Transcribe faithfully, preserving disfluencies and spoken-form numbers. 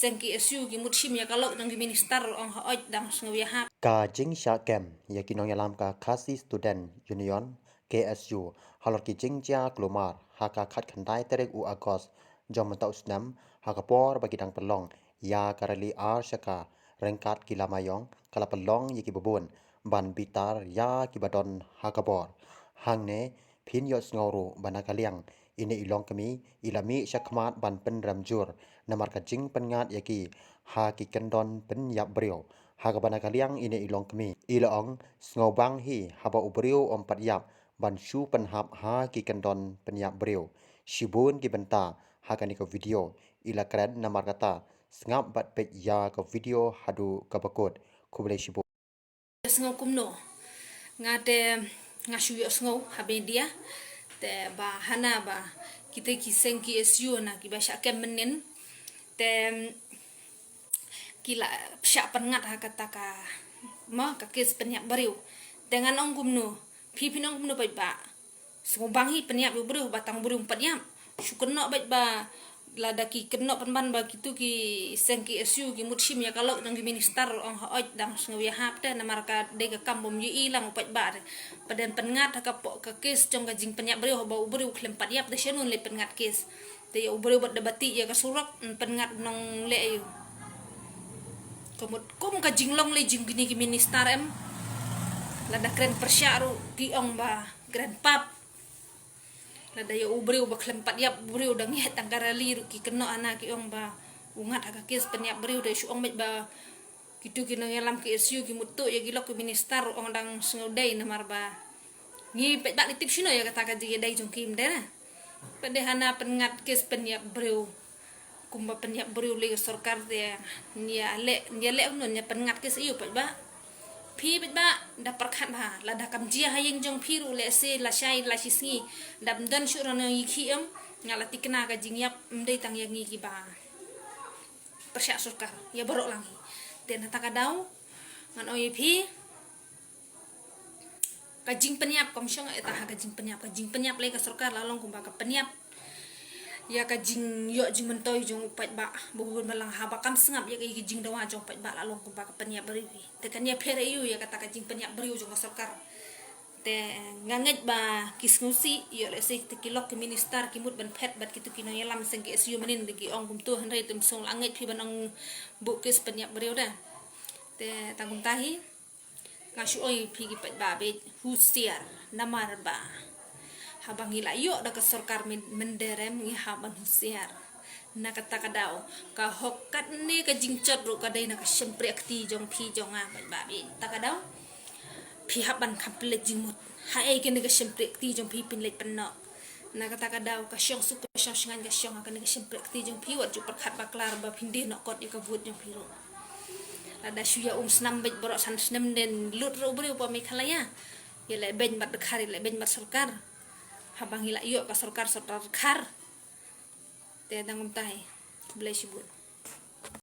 Seng K S U ki mut shim ïa ka lok jong ki minister, ong ha oi dang sngew ïahap. Ka jingshah kem ïa ki nongïalam ka Khasi Student Union, K S U, halor ki jingjia klumar ha ka khatkhyndai tarik u August jong mynta u snem, ha ka por ba ki dang pynlong ïa ka rally ar shaka ryngkat ki lama ïong, ka la pynlong ïa ki babun ban bitar ïa ki ba don ha ka bor. Hangne phin ïohsngew ruh ba na ka liang ine i longkmie i la mih shakhmat ban pynrem jur namar ka jingpyngngad ïa ki ha ki kyndon pynïap briew. Ha kaba na ka liang ine i longkmie i la ong, sngewbang hi haba u briew um pat ïap ban shu pynhap ha ki kyndon pynïap briew. Shibun ki bynta ha kane ka video i la kren, namar kata sngap bad peit ïa ka video haduh kaba kut. Khublei shibun. Sngew kumno? Nga te nga shu ïohsngew ha media te ba hana ba kita ki seng K S U na kiba shah kem mynnin te ki la shah pyngngad ha kata ka, ma, ka kes pynïap briew. Te ngan ong kumno, phi phin ong kumno paidbah? Sngewbang hi pynïap ïa u briew, ba tang u briew um pat ïap. Shu kynnoh beit ba lada ki kynnoh pynban ba kitu ki seng K S U ki mut shim ïa ka lok jong ki minister, ong ha oi dang sngew ïahap te, namar ka dei ka kam bym ïohi lang u paidbah te. Pat dei pynngad ha ka pok ka kes jong ka jingpynïap briew, haba u briew khlem pat ïap te shano leh pynngad kes. Te ïa u briew bad da bati ïa ka surok, mm, pynngad nongleh ïa u. Ka mut kum ka jinglong leh jong kine ki minister em. Lada kren pyrshah ruh ki ong ba kren pap. Lada ïa u briew ba khlem pat ïap, u briew dang ïaid tang ka rally ruh ki kynnoh hana ki ong ba u ngat ha ka kes pynïap briew, te shu ong beit ba kitu ki nongïalam K S U ki mut tuh ïa ki lok ki minister, ong dang sngew dei namar ba ngi paidbah ngi tip shano ïa kata ka jingïadei jong ki mynta. Pat dei hana pynngad kes pynïap briew. Kumba pynïap briew lei ka sorkar te ngi ïa leh, ngi ïa leh kumno, ngi ïa pynngad kes ïa u paidbah. Phi paidbah da pyrkhat bha, lada kam jia ha ïing jong phi ruh lehse lashai lashisngi, dap don shuh ruh ngi khih em, nga la tikna ka jingïap ym dei tang ïa ngi kiba pyrshah sorkar, ïa baroh lang hi. Te na kata ka daw ngan ong ïa phi, ka jingpynïap, kam shong ïa ta ha ka jingpynïap, ka jingpynïap lei ka sorkar la long kumba ka pynïap ïa ka jingïoh jingmyntoi jong u paidbah. Ba bun ba lang haba kam sngap ïa ka, ïa ka jingdawa jong u paidbah la long kumba ka pynïap briew hi. Te kan ïapher ïa u ïa kata ka jingpynïap briew jong ka sorkar. Te nga ngeit ba ki sngewsih ïoh lehse kita ki lok ki minister ki mut ban phet bad kitu ki nongïalam seng K S U mynnin da ki ong kumto, hynrei te ym sngewlah ngeit phi ban ong buh kes pynïap briew da. Te tang kumta hi. Nga shu ong ïa phi ki paidbah beit husiar, namar ba haba ngi la ïoh da ka sorkar myn-, mynder em ngi hap ban husiar. Na kata ka daw ka hok katne ka jingjot ruh ka dei na ka shympriahkti jong phi jong nga paidbah beit. Kata ka daw phi hap ban kham pynleit jingmut. Haei kane ka shympriahkti jong phi phin leit pynnoh? Na kata ka daw ka shong suk ka shong shngaiñ ka shong ha kane ka shympriahkti jong phi, wat ju pyrkhat bakla ba phin die noh kot ïa ka vote jong phi ruh. Lada shu ïa um snam beit baroh san snem, dei lut ruh u briew pa Meghalaya. Ïa leh beiñ bad dkhar, ïa leh beiñ bad sorkar. Haba ngi la ïoh ka sorkar, sorkar dkhar. Te dang kumta hi. Khublei shibun.